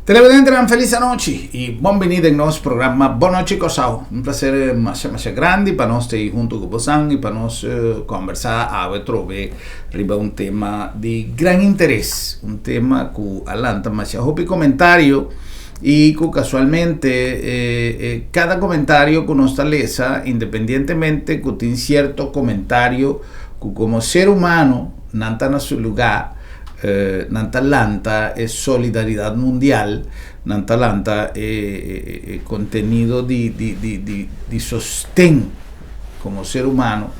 Televidentenan felis anochi y bon bini den nos programa Bon Nochi Kòrsou. Un placer masha masha grandi pa nos ta ei hunto ku bosan y pa nos kombersá awe trobe riba un tema di gran interes, un tema ku a lanta masha hopi komentario y ku kasualmente kada komentario ku nos ta lesa independientemente ku tin sierto komentario ku komo ser humano nan ta na su lugá. Nan ta lanta e solidaridat mundial, nan ta lanta e kontenido di sosten komo ser humano.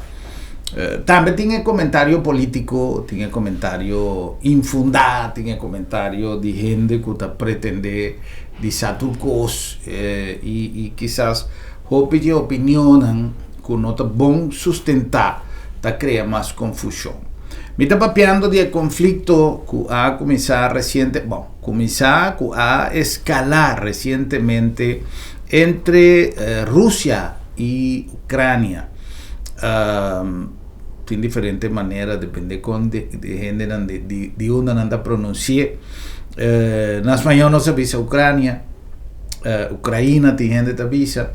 Tambe tin e komentario polítiko, tin e komentario infundá, tin e komentario di hende ku ta pretendé di sa tur kos i kisas hopi di e opinionnan ku no ta bon sustentá ta krea mas konfushon. Mi ta papiando di e konflikto ku a kuminsá resiente, bon, kuminsá ku a eskalá resientemente entre Rusia i Ukrania. Tin diferente manera depende kon di hendenan di di unda nan ta pronunsi'é. Na spañó nos ta bisa Ukrania, Ukraina tin hende ta bisa.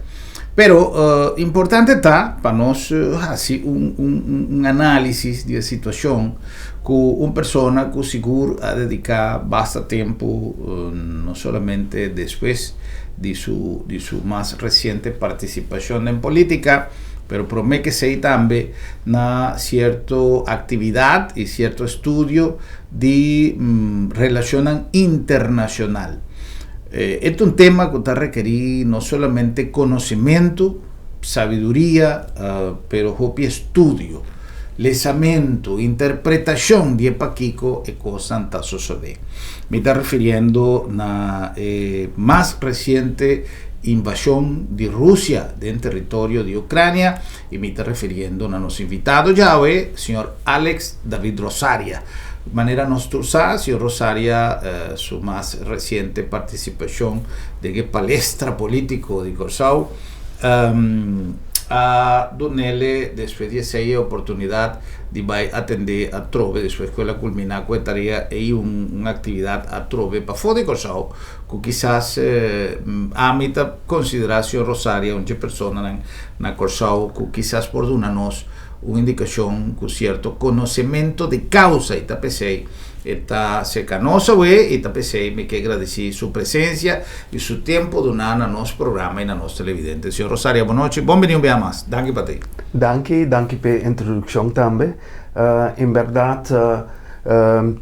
Pero importante ta pa nos hasi un un un análisis di e situashon ku un persona ku sigur a dediká basta tempu no solamente despues di su di su mas resiente partisipashon den polítika pero promé ke esei tambe na sierto aktividat i sierto estudio di relashonnan internashonal. E ta un tema ku ta rekerí no solamente konosementu, sabiduria, pero hopi estudio, lesamentu, interpretashon di e pakiko e kosnan ta sosodé. Mi ta refiriendo na e mas resiente invashon di Rusia den teritorio di Ucrania i mi ta refiriendo na nos invitado djawe, señor Alex David Rosaria. Manera nos tur sa, señor Rosaria su mas resiente partisipashon den e palestra polítiko di Kòrsou a dun'ele despues di esei e oportunidat di bai atendé atrobe despues ku el a kulminá ku e tarea ei un aktividat atrobe pafó di Kòrsou ku kisas ami ta konsiderá señor Rosaria un dje personanan na Kòrsou ku kisas por duna nos un indikashon ku sierto konosementu di kousa i ta p'esei e ta serka nos awe i ta p'esei mi ke gradisí su presensia i su tempu duná na nos programa i na nos televidente. Señor Rosaria bon nochi, bon bini un bia mas. Danki pa ti. Danki, danki p'e introdukshon tambe. En bèrdat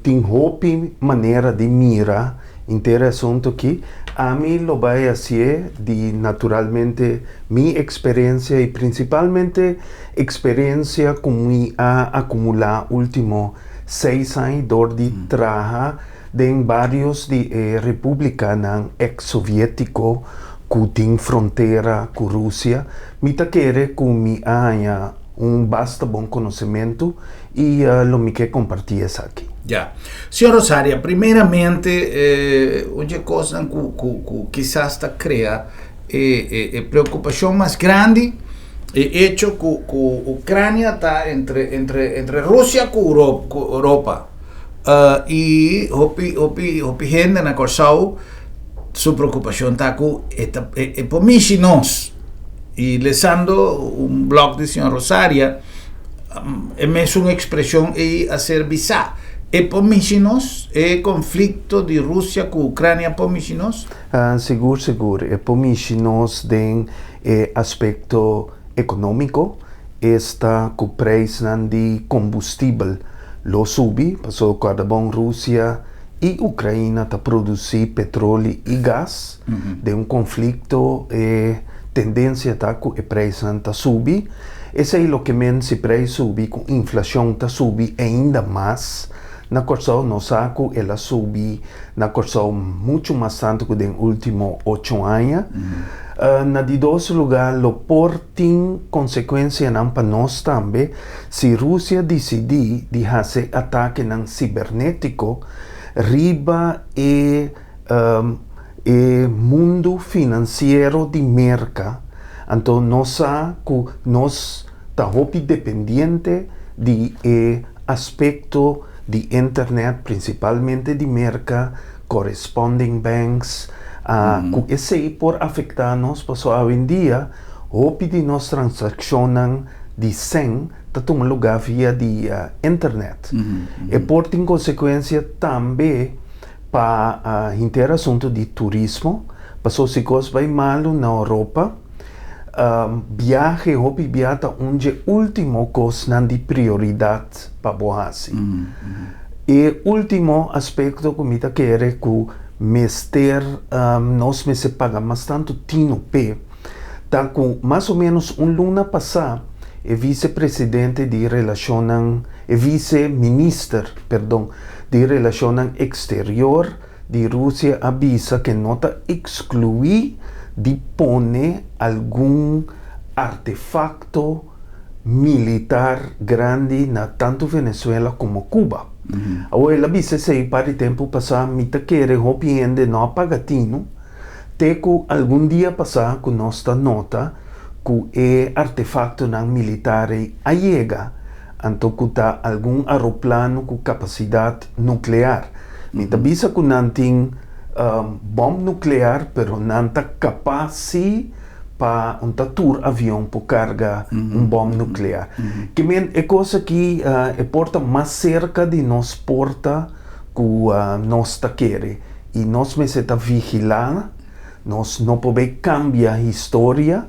tin hopi manera di mira henter e asuntu aki. Ami lo bai hasié di naturalmente Mi eksperensia i prinsipalmente eksperensia ku mi a akumulá último seis aña dor di traha den bários di e repúblikanan eks-soviétiko ku tin frontera ku Rusia, mi ta kere ku mi a haña un basta bon konosementu i lo mi ke kompartí esaki. Ya. Señor Rosaria, primeramente un dje kosnan ku ku kisas ta krea E preocupacion mas grandi e hecho cu cu Ucrania ta entre entre entre Rusia cu Europa cu Europa y hopi hopi hopi hende na Corsou su preocupacion ta cu e ta e por mishi nos y lesando un blog di señor Rosaria E mesun ekspreshon ei a ser bisá. E por mishi nos? E konflikto di Rusia ku Ukrania por mishi nos? Sigur, sigur. E por mishi nos den e aspekto ekonómiko, esta ku preisnan di kombustibel lo subi, pasobra kòrda bon Rusia i Ukraina ta produsí petroli i gas. Den un konflikto e tendensia ta ku e preisnan ta subi. Esei loke men si preis subi ku inflashon ta subi ainda mas. Na Kòrsou nos sa ku el a subi na Kòrsou muchu mas tantu ku den último ocho aña. Na di dos lugá lo por tin konsekuensianan pa nos tambe si Rusia disidí di hasi atakenan sibernétiko riba e e mundu finansiero di Merka, anto nos sa ku nos ta hopi dependiente di e aspekto di internet, prinsipalmente di Merka, corresponding banks, ku esei por afektá nos pasobra awendia hopi di nos transakshonnan di sèn ta tuma lugá via di internet. E por tin konsekuensia tambe pa henter asuntu di turismo, pasobra si kos bai malu na Europa, biahe hopi bia ta un dje último kosnan di prioridat pa bo hasi. E último aspekto ku mi ta kere ku mester nos mester paga mas tantu tinu p'e ta ku mas o ménos un luna pasá e vise presidente di relashonnan e vise minister perdon di relashonnan eksterior di Rusia a bisa ke no ta ekskluí di pone algun artefakto militar grandi na tantu Venezuela komo Cuba. Awor el a bisa esei par di tempu pasá, mi ta kere hopi hende no a paga tinu te ku algun dia pasá ku nos ta nota ku e artefaktonan militar ei a yega, anto ku ta algun aroplano ku kapasidat nuklear. Mi ta bisa ku nan tin bòm nuklear, pero nan ta kapas sí pa un ta tur avion por karga un bòm nuklear. Ke men e kos aki e por ta mas serka di nos porta ku nos ta kere i nos mester ta vigilá. Nos no por bay cambia historia,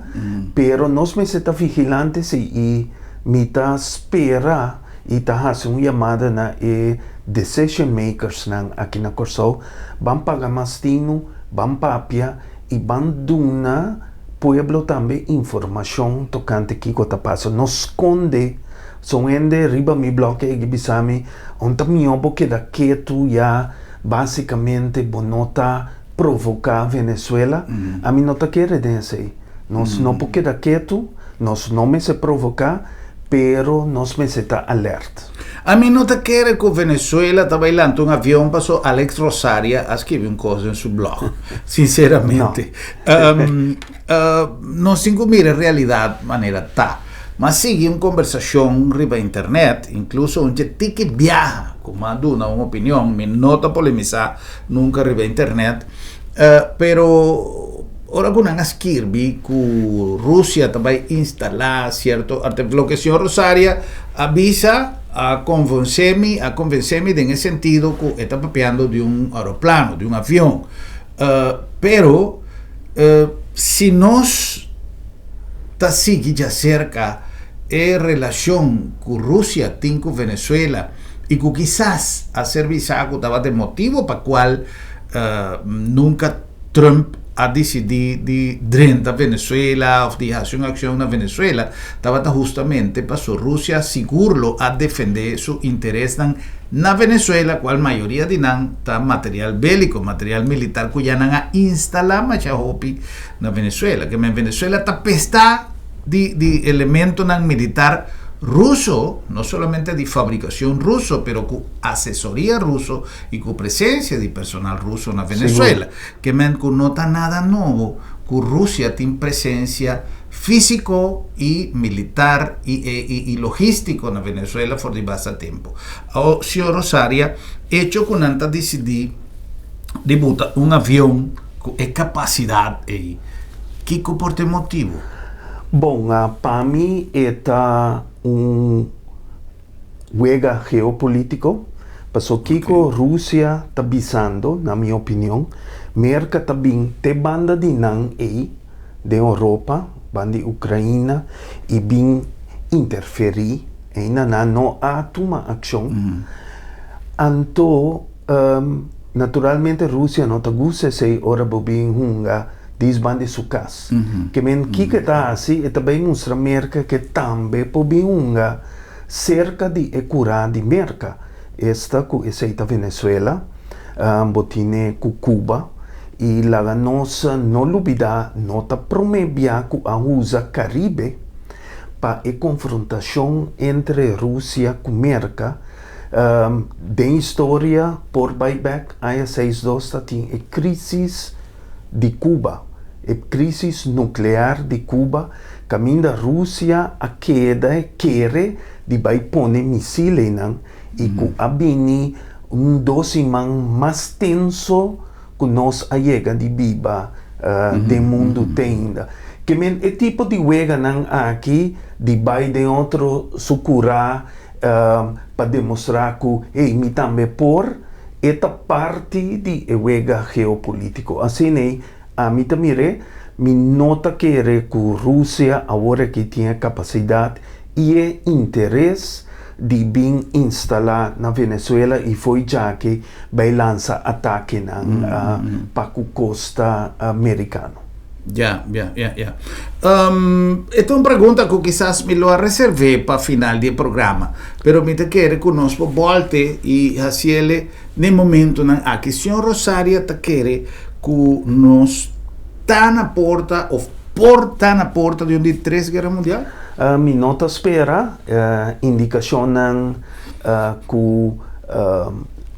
pero nos mester ta vigilante si y mi ta spera y ta haci un yamada na e decision makers nan aki na Corsou, ban paga mas tinu, ban papia y ban duna pueblo tambe informacion tocante kico ta pasa. No sconde, so un hende riba mi blog a yega bisa mi, un ta miho bo keda ketu ya basicamente bo no ta provoká Venezuela, ami no ta kere den esei. Nos no por keda ketu, nos no mester provoká, pero nos mester ta alert. Ami no ta kere ku Venezuela ta bai lanta un avion paso Alex Rosaria a skibi un kos den su blog, sinceramente. Nos tin ku mira e realidat manera ta. M'a sigui un kombersashon riba internet, inkluso un dje tiki biaha ku m'a duna un opinion, mi no ta polemisá nunka riba internet, pero ora ku nan a skirbi ku Rusia ta bai instalá sierto artefakto, loke señor Rosaria a bisa a konvensé mi, a konvensé mi den e sentido ku e ta papiando di un aeroplano, di un avion. Pero si nos ta sigui djaserka e relashon ku Rusia tin ku Venezuela i ku kisas a ser bisá ku tabata e motibu pa kual nunka Trump a disidí di drenta Venezuela òf di hasi un akshon na Venezuela tabata hustamente paso Rusia sigur lo a defendé su interesnan na Venezuela kual mayoria di nan ta material béliko, material militar ku ya nan a instalá masha hopi na Venezuela. Ke men Venezuela ta pestá di di elementonan militar ruso, no solamente di fabrikashon ruso, pero ku asesoria ruso i ku presensia di personal ruso na Venezuela. Ke men ku no ta nada nobo ku Rusia tin presensia físiko i militar i i logístiko na Venezuela for di basta tempu. Awo señor Rosaria, echo ku nan ta disidí di buta un avion ku e kapasidat ei, kiko por ta e motibu? Bon, pa mi e ta un wega geopolítiko, paso kiko Rusia ta bisando, na mi opinion, Merka ta bin te banda di nan ei den Europa, banda di Ukraina, i bin interferí, eina nan no a tuma akshon. Anto, naturalmente Rusia no ta gusta esei ora bo bin hunga dis banda di su kas. Ke men kiko e ta hasi? E ta bai mustra Merka ke tambe por bin hunga serka di e kurá di Merka, esta ku esei ta Venezuela, bo tine ku Cuba, i laga nos no lubidá no ta promé bia ku a usa Karibe pa e konfrontashon entre Rusia ku Merka. Den historia por bai bek aña seis dos ta tin e krisis di Cuba, e krisis nuklear di Cuba kaminda Rusia a keda kere di bai pone misilenan i ku a bini. Un dos siman mas tenso ku nos a yega di biba den mundu te ainda. Ke men e tipo di weganan aki di bai den otro su kurá pa demostrá ku hey mi tambe por, e ta parti di e wega geopolítiko. Asina ei ami ta mir'é, mi no ta kere ku Rusia awor aki tin e kapasidat i e interes di bin instalá na Venezuela i fo'i djaki bai lansa atakenan pa ku kosta merikano. Ya, ya, ya, ya. E ta un pregunta ku kisas mi lo a reserv'é pa final di e programa, pero mi ta kere ku nos por bòlte i hasiele n'e momentunan aki. Señor Rosaria ta kere ku nos ta na porta òf por ta na porta di un di tres guera mundial? Mi no ta spera indikashonnan ku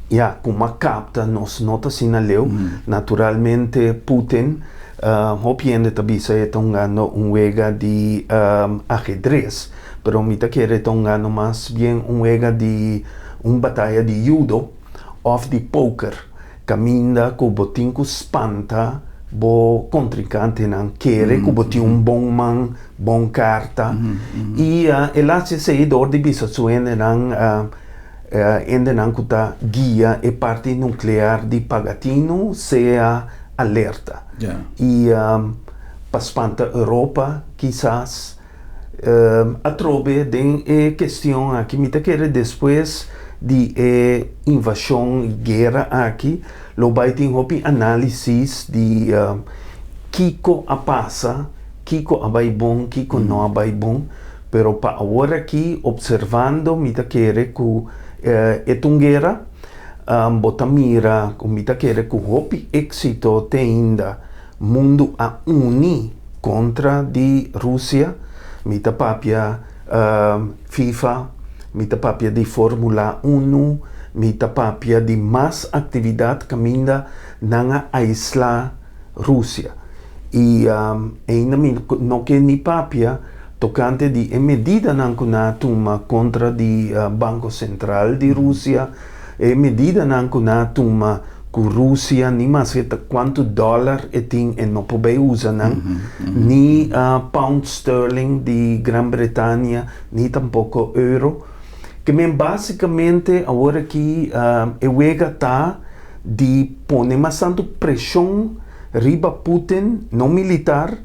ya ku m'a kapta nos no ta asina leu. Naturalmente Putin hopi hende ta bisa e ta hungando un wega di ahedres, pero mi ta kere e ta hungando mas bien un wega di un bataya di judo òf di poker. Kaminda ku bo tin ku spanta bo kontrinkantenan, kere ku bo tin un bon man, bon karta. I el a hasi esei dor di bisa su hendenan, hendenan ku ta guia e parti nuklear di Pagatinu sea alerta. I pa spanta Europa kisas. Atrobe den e kestion aki mi ta kere despues di e invashon i guera aki lo bai tin hopi análisis di kiko a pasa, kiko a bai bon, kiko no a bai bon, pero pa awor aki opservando mi ta kere ku e ta un guera, bo ta mira ku mi ta kere ku hopi éksito te ainda mundu a uni kontra di Rusia, mi ta papia FIFA, mi ta papia di Formula Unu, mi ta papia di mas aktividat kaminda nan a aislá Rusia. I ainda mi no ke ni papia tokante di e medidanan ku nan a tuma kontra di Banko Sentral di Rusia, E medidanan ku nan a tuma ku Rusia ni maske ta kuantu dòler e tin e no por bai usa nan, ni pound sterling di Gran Bretania ni tampoko euro. Ke men basikamente awor aki e wega ta di pone mas tantu preshon riba Putin, no militar,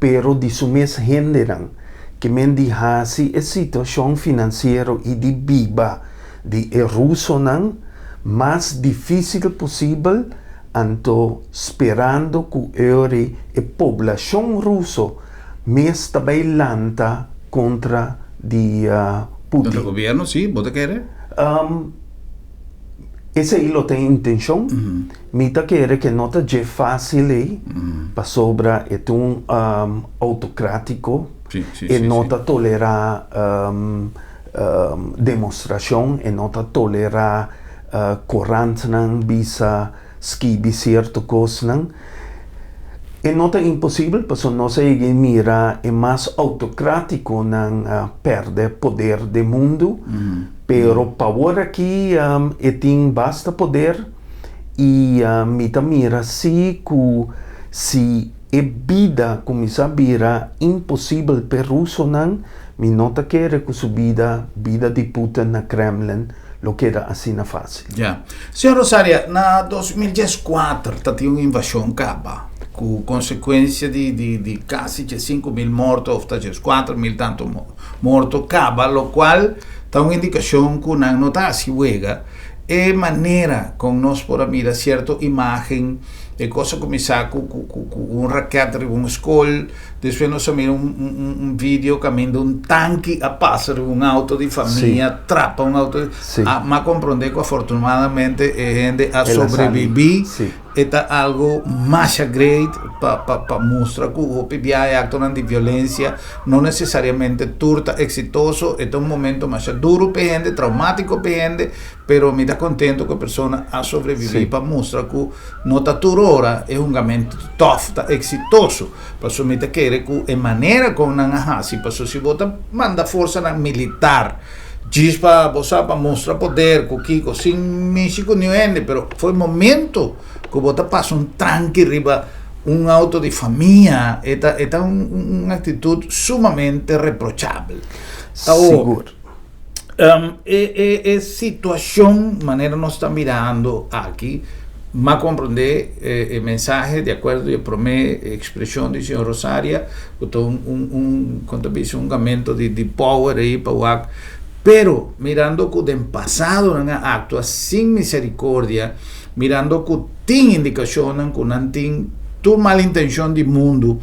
pero di su mes hendenan. Ke men di hasi e situashon finansiero i di biba. di e rusonan mas difísil posibel, anto sperando ku eori e poblashon ruso mes ta bai lanta kontra di Putin. Kontra gobierno, sí, bo ta kere? Esei lo ta e intenshon. Mi ta kere ke no ta dje fásil ei, pasobra e ta un outokratiko, e no ta tolerá Demostrashon, e no ta tolerá korantnan bisa skibi sierto kosnan. E no ta imposibel pasobra nos a yega mira e mas outokratikonan pèrdè poder den mundu, pero pa awor aki e tin basta poder i mi ta mira si ku si e bida kuminsá bira imposibel p'e rusonan, Mi no ta kere ku su bida, bida di Putin na Kremlin, lo keda asina fásil. Ya. Señor Rosaria, na 2014 ta tin un invashon kaba, ku konsekuensia di di di kasi 5.000 morto òf ta 4.000 tantu morto kaba, lokual ta un indikashon ku nan no ta hasi wega. E manera kon nos por a mira sierto imágen, e kos a kuminsá ku ku ku un raket riba un skol, Despues nos a mira un, un, un video caminda un tanki a pasa riba un auto di famia, sí. Trapa un auto. Sí. A, ma comprende que afortunadamente e hende a sobreviví. Sí. Eta algo masha great pa, pa, pa mustra ku hopi biahe actonan di violencia no necesariamente tur ta exitoso. Eta un momento masha duro pe hende, traumatico pe hende, Pero mi ta contento cu e persona a sobrevivi pa mustra cu no ta tur ora e hungamento tof ta exitoso. Pasobra mi ta kere cu e manera con nan a haci, pasobra si bo ta manda forsanan militar Djis pa bo sa pa mustra poder ku kiko sin mishi ku niun hende pero for e momento ku bo ta pasa un tranki riba un auto di famia e ta e ta un actitud sumamente reprochabel. Sigur. E e e situacion manera nos ta mirando aki m'a comprende e mensahe di acuerdo di e prome expresion di señor Rosaria ku ta un un un kon ta bisa un gamento di di power ei pa wak pero mirando ku den pasado nan a actua sin misericordia mirando ku tin indikashonnan ku nan tin tur mal intencion di mundu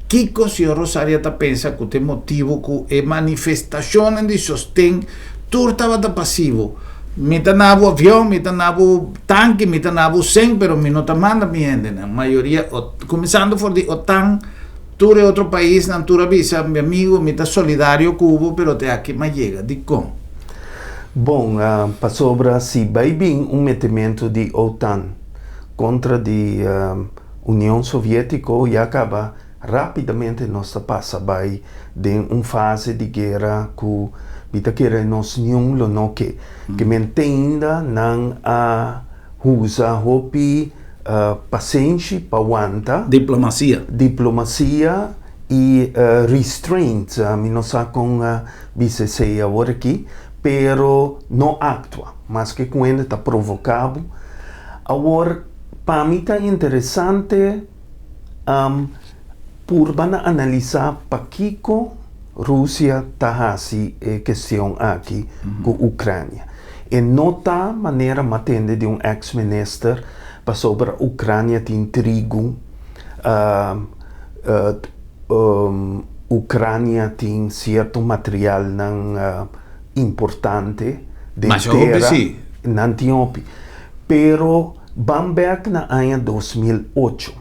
kiko señor Rosaria ta pensa ku ta e motibu ku e manifestashonnan di sosten tur tabata pasivo mi ta na bo avion mi ta na bo tanki mi ta na bo sèn pero mi no ta manda mi hendenan mayoria kuminsando for di otan Tur e otro paisnan tur a bisa, mi amigo, mi ta solidario ku bo, pero te aki m'a yega. Dikon? Bon, pasobra si bai bin un metementu di OTAN kontra di Union Sovietiko ya kaba rapidamente nos ta pasa bai den un fase di guera ku mi ta kere nos niun lo no ke. Ke men te ainda nan a Usa hopi pasenshi pa wanta. Diplomasia. Diplomasia i restraint, mi no sa kon bisa esei awor aki, pero no aktua, maske ku hende ta provoká bo. Awor, pa mi ta interesante purba na analisá pakiko Rusia ta hasi e kestion aki ku Ukrania. E no ta manera m'a tende di un ex minister pasobra Ucrania tin trigu, Ucrania tin cierto materialnan importante den Masha hopi tera, si. nan tin hopi. Pero ban bek na aña 2008.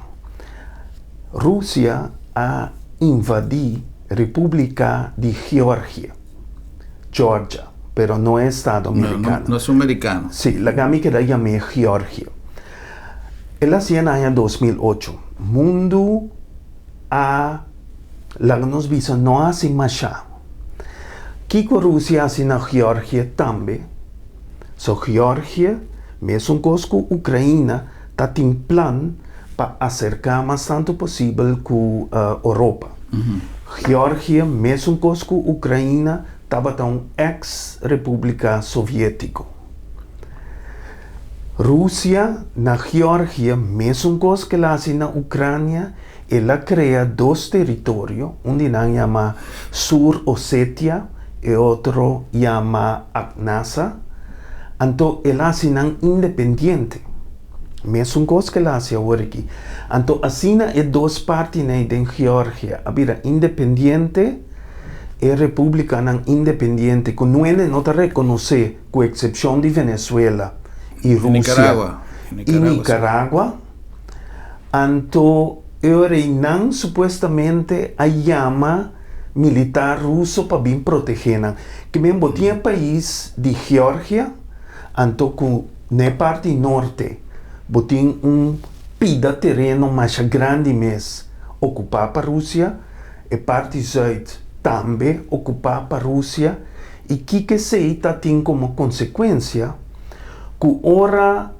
Rusia a invadi Republica di Georgia. Georgia, pero no e estado mericano. No, no es un mericano. Sí, laga mi keda yam'é Georgia. El a hasié na aña 2008. Mundu a laga nos bisa no a hasi mashá. Kiko Rusia a hasi na Georgia tambe? So Georgia, mesun kos ku Ukraina, ta tin plan pa aserká mas tantu posibel ku Oropa. Georgia, mesun kos ku Ukraina, tabata un eks repúblika soviétiko. Rusia na Georgia, mesun kos ku el a hasi na Ukrania, el a krea dos teritorio, un di nan yama Sur Osetia, e otro yama Abkhazia, anto el a hasi nan independiente. Mesun kos ku el a hasi awor aki. Anto asina e dos partinan ei den Georgia a bira independiente, e repúblikanan independiente ku nuende no ta rekonosé ku eksepshon di Venezuela i Rusia Nicaragua. i Nicaragua. Anto e ora ei nan supuestamente a yama militar ruso pa bin protegé nan. Ke men bo tin e pais di Georgia anto ku Na e parti norte bo tin un pida tereno masha grandi mes okupá pa Rusia, e parti zùit tambe okupá pa Rusia i kiko esei ta tin komo konsekuensia ku ora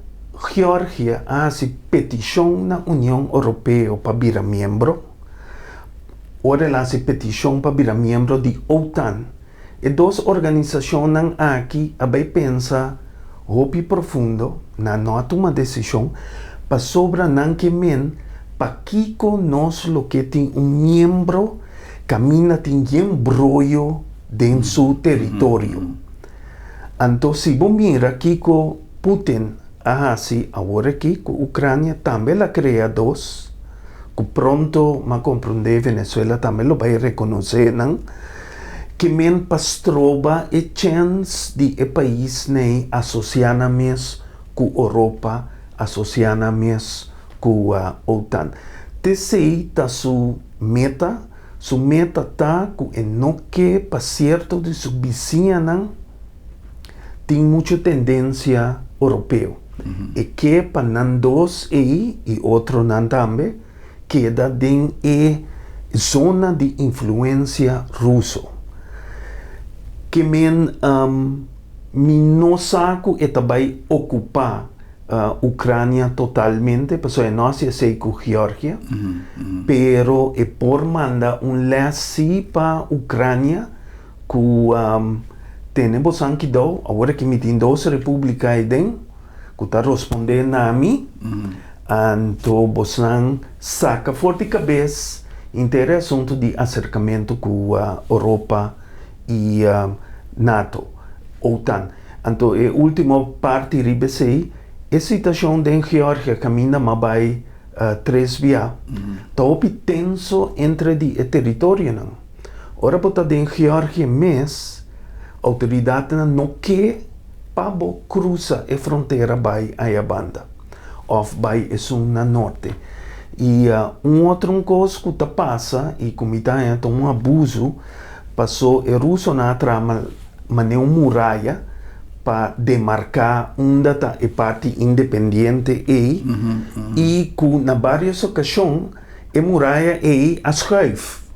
Georgia a hasi petishon na Union Oropeo pa bira miembro, ora el a hasi petishon pa bira miembro di OTAN, E dos organisashonnan aki a bai pensa hopi profundo, nan no a tuma desishon, pasobra nan ke men pakiko nos lo ke tin un miembro kaminda tin yen broyo den su teritorio. Anto si bo mira kiko Putin a hasi awor aki ku Ucrania tambe el a krea dos, ku pronto m'a komprondé Venezuela tambe lo bai rekonosé nan, ke men pa stroba e chèns di e pais nei asosiá nan mes ku Oropa, asosiá nan mes ku OTAN. T'esei ta su meta, su meta ta ku e no ke pa sierto di su bisiñanan tin muchu tendensia oropeo. E ke pa nan dos ei i otronan tambe keda den e zona di influensia ruso. Ke men mi no sa ku e ta bai okupá Ukrania totalmente, pasobra e no hasi esei ku Georgia, pero e por manda un lès sí pa Ukrania ku tene bosan kidou, awor aki mi tin dos repúblika aiden ku ta rospondé na mi, anto bosan saka for di kabes henter e asuntu di aserkamentu ku Europa i nato, OTAN. Anto e último parti riba esei, e situashon den Georgia kaminda m'a bai tres bia, ta hopi tenso entre di e teritorionan. Ora bo ta den Georgia mes, outoridatnan no ke pa bo krusa e frontera bai aya banda òf bai esun na norte. I un otro un kos ku ta pasa i ku mi ta haña ta un abusu, Pasó e rusonan a traha manera un muraya pa demarká unda ta e parti independiente ei i ku na vários okashon e muraya ei a schuif.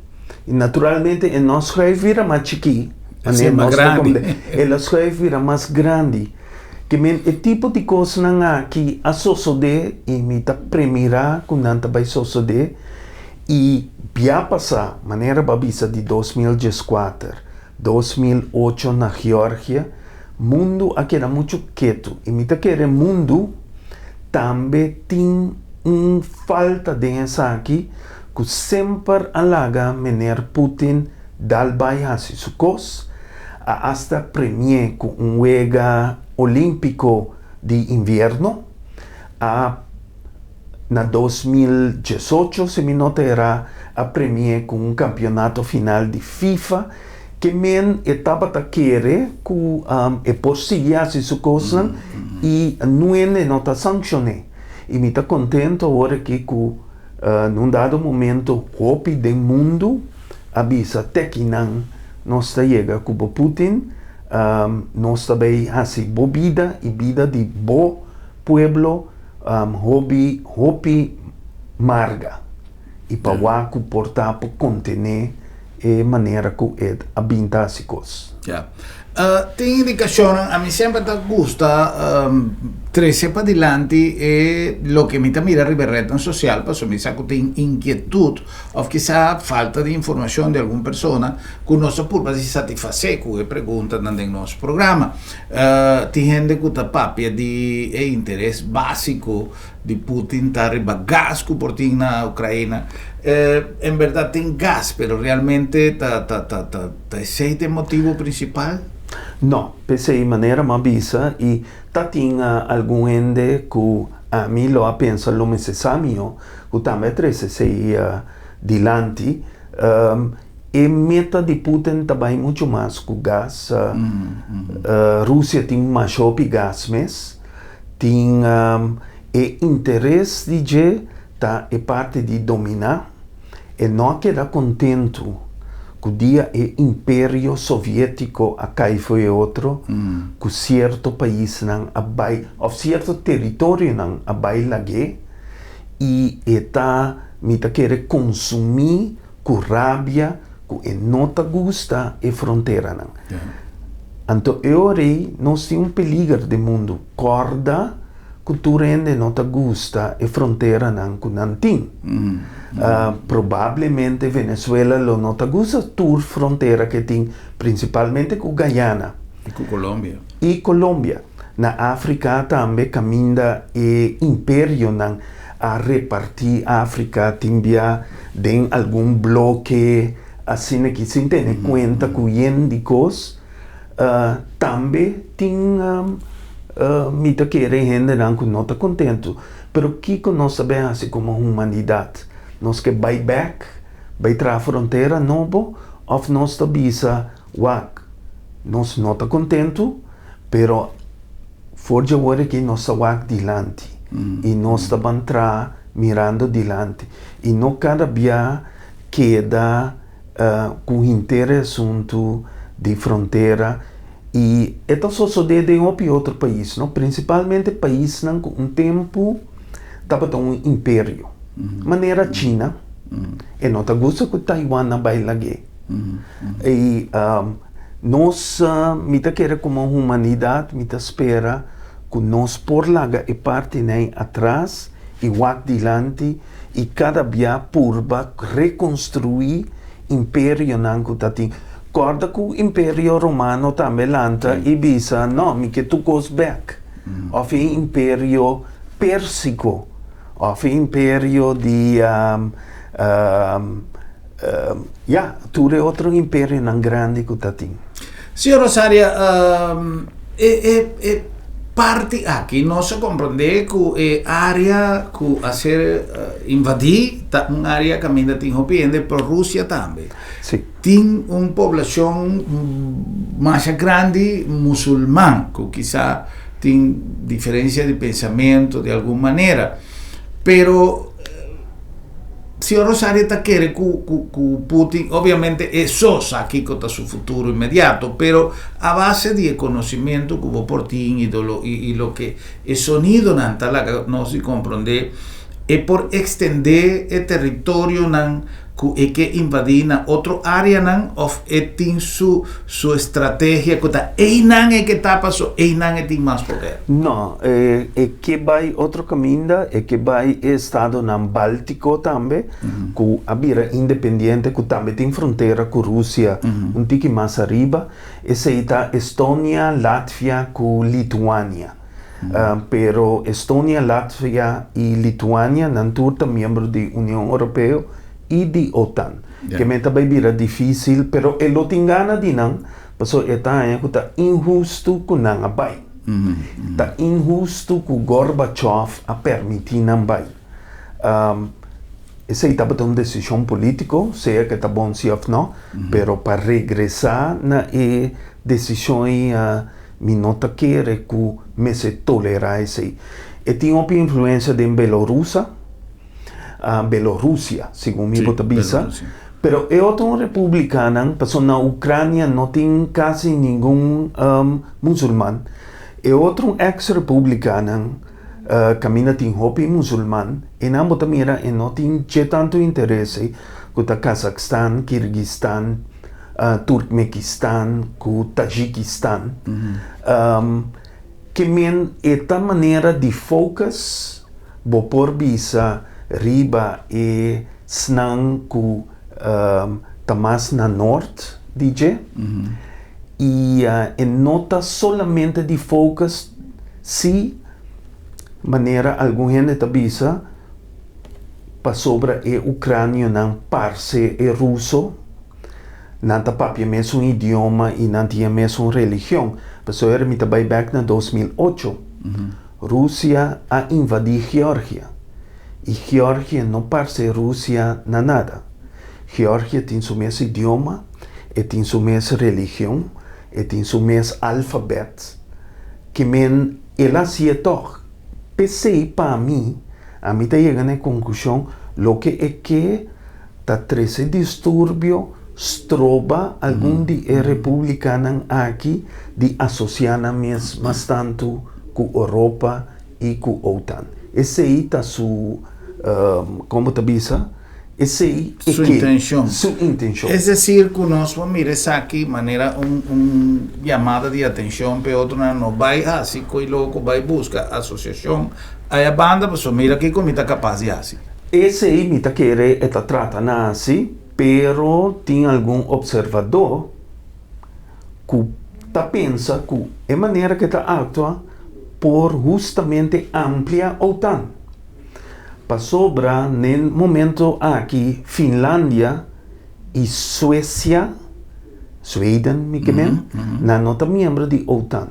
I naturalmente e no schuif bira mas chikí, manera nos ta komprendé, el a schuif bira mas grandi. Ke men e tipo di kosnan aki a sosodé i mi ta premirá ku nan ta bai sosodé. I bia pasá, manera bo a bisa di 2014, 2008 na Georgia, mundu a keda muchu ketu. I mi ta kere mundu tambe tin un falta den esaki ku semper a laga meneer Putin dal bai hasi su kos, a asta premi'é ku un wega olímpiko di invierno, a. Na 2018, si mi no ta erá, a premi'é ku un kampionato final di FIFA, ke men e tabata kere ku e por sigui hasi su kosnan i nuende no ta sankshoné. I mi ta kontentu awor aki ku na un dado momento hopi den mundu a bisa te kinan nos ta yega ku bo Putin, nos ta bay hasi bo bida i bida di bo pueblo Hopi hopi marga i pa wak ku por ta por kontené e manera ku e a bin ta hasi kos. Ya. Tin indikashonnan, ami semper ta gusta trese padilanti e loke mi ta mira riba e retnan sosial pasobra mi sa ku tin inkietut òf kisa falta di informashon di algun persona ku nos ta purba di satisfasé ku e preguntanan den nos programa. Tin hende ku ta papia di e interes básiko di Putin ta riba gas ku por tin na Ukraina. En bèrdat tin gas, pero realmente ta ta ta ta ta esei ta e motibu prinsipal? No, p'esei manera m'a bisa i ta tin algun hende ku ami lo a pensa lo mester sa mihó ku tambe a trese esei dilanti. E meta di Putin ta bai muchu mas ku gas. Rusia tin masha hopi gas mes. Tin e interes di dje ta e parti di dominá. E no a keda kontentu ku dia e imperio soviétiko a kai for e otro, ku sierto paisnan a bai òf sierto teritorionan a bai lag'é i e ta mi ta kere konsumí ku rabia ku e no ta gusta e fronteranan. Anto e ora ei nos tin un peliger den mundu. Kòrda ku tur hende no ta gusta e fronteranan ku nan tin. Probablemente Venezuela lo no ta gusta tur frontera ku e tin, prinsipalmente ku Guyana. I ku Colombia. I Colombia. Na Afrika tambe kaminda e imperionan a repartí Afrika tin bia den algun bloke asina ki sin tene kuenta ku yen di kos. Tambe tin mi ta kere hendenan ku no ta kontentu. Pero kiko nos ta bin hasi komo humanidat? Nos ke bai bèk, bai traha frontera nobo òf nos ta bisa wak nos no ta kontentu pero For dje ora aki nos ta wak dilanti i nos ta ban traha mirando dilanti i no kada bia keda ku henter e asuntu di frontera i e ta sosodé den hopi otro pais no, prinsipalmente paisnan ku un tempu tabata un imperio manera China e no ta gusta ku Taiwan a bai lag'é i. Nos, mi ta kere komo humanidat, mi ta spera ku nos por laga e partinan atras i wak dilanti i kada bia purba rekonstruí imperionan ku ta tin. Kòrda ku Imperio Romano tambe lanta i bisa, No, mi ke tur kos bèk. Òf e Imperio Pérsiko, òf e Imperio di, ya, tur e otro imperionan grandi ku ta tin. Señor Rosaria, e e e parti aki nos a komprendé ku e área ku a ser invadí ta un área kaminda tin hopi hende pro Rusia tambe. Sí. Tin un poblashon masha grandi musulman ku kisa tin diferensia di pensamentu di algun manera, pero Señor Rosario ta kere ku ku ku Putin, obviamente e so sa kiko ta su futuro inmediato, pero a base di e conocimiento ku bo por tin y dolo y y loke e sonidonan ta laga nos di comprende, e por extende e territorionan ku e ke invadí na otro áreanan òf e tin su su estrategia ku ta einan e ke ta paso einan e tin mas poder? No, e e ke bai otro kaminda, e ke bai e estadonan Báltiko tambe ku a bira independiente ku tambe tin frontera ku Rusia un tiki mas ariba, esei ta Estonia, Latvia ku Lituania. Pero Estonia, Latvia i Lituania nan tur ta miembro di Union Europeo i di OTAN. Ke men ta bai bira difísil, pero e lo tin gana di nan, pasobra e ta haña ku ta inhustu ku nan a bai. Ta inhustu ku Gorbachev a permití nan bai. Esei tabata un desishon polítiko, sea ke ta bon si òf nò, pero pa regresá na e desishon ei Mi no ta kere ku mester tolerá esei. E tin hopi influensia den Belorusa, Belorusia, segun mi bo ta bisa. Pero e otro republikanan, pasobra na Ukrania no tin kasi ningun musulman. E otro eks republikanan kaminda tin hopi musulman, einan bo ta mira e no tin dje tantu interes ei ku ta Kazakstan, Kirgistan. Turkmekistan ku Tajikistan. Ke men e ta manera di focus bo por bisa riba e snan ku ta mas na nort di dje i e no ta solamente di focus si manera algun hende ta bisa pasobra e ukranionan parse e ruso, nan ta papia mesun idioma i nan tin e mesun religion. Pasobra mi ta bai bèk na 2008, Rusia a invadí Georgia i Georgia no parse Rusia na nada. Georgia tin su mes idioma, e tin su mes religion, e tin su mes alfabèt. Ke men el a hasié tòg. P'esei pa mi, ami ta yega na e konklushon loke e ke ta trese disturbio, stroba algun di e republikanan aki di asosiá nan mes mas tantu ku Europa i ku OTAN. Esei ta su, kon bo ta bisa? Esei e Su ke, intencion. su intencion. Es decir cu nos por mira esaki manera un un yamada di atencion p'e otronan no bay haci coy loco bay busca asociacion aya banda pasobra mira kico mi ta capaz di haci. Esei mi ta kere e ta trata na haci, pero tin algun observador cu ta pensa cu e manera cu e ta actua por hustamente amplia OTAN. Pasobra n'e momento aki Finlandia i Suecia, Sweden mi ke men, nan no ta miembro di OTAN.